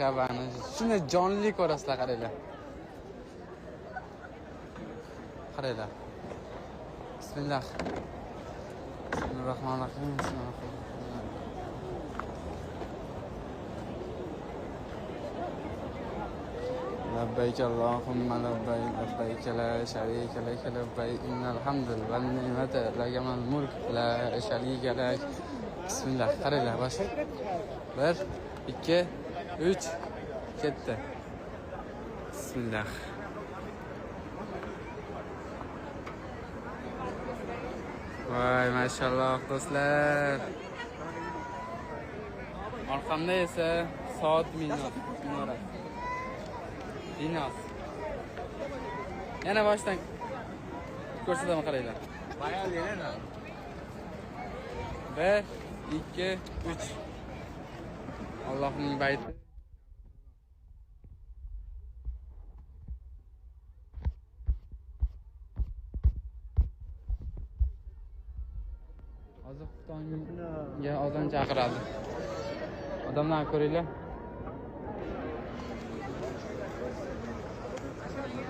Ka'bani shunday jonli ko'rasizlar, qaranglar. Qaranglar. Bismillah. Bismillahirrohmanirrohim. Bismillahirrohmanirrohim. Labbayk Allahumma labbayk, labbayk la sharika lak, labbayk innal hamda van ni'mata laka wal mulk la sharika lak. Bismillah. Qaranglar, bosh. 1 2 3 ketdi. Bismillah. Voy, mashalloh do'stlar. Orqamda esa soat minora. Dinos. Yana boshdan ko'rsataman, qaranglar. 1 2 3. Allohning bayti. Hozir xuftonga ozon chaqiradi. Odamlarni ko'ringlar.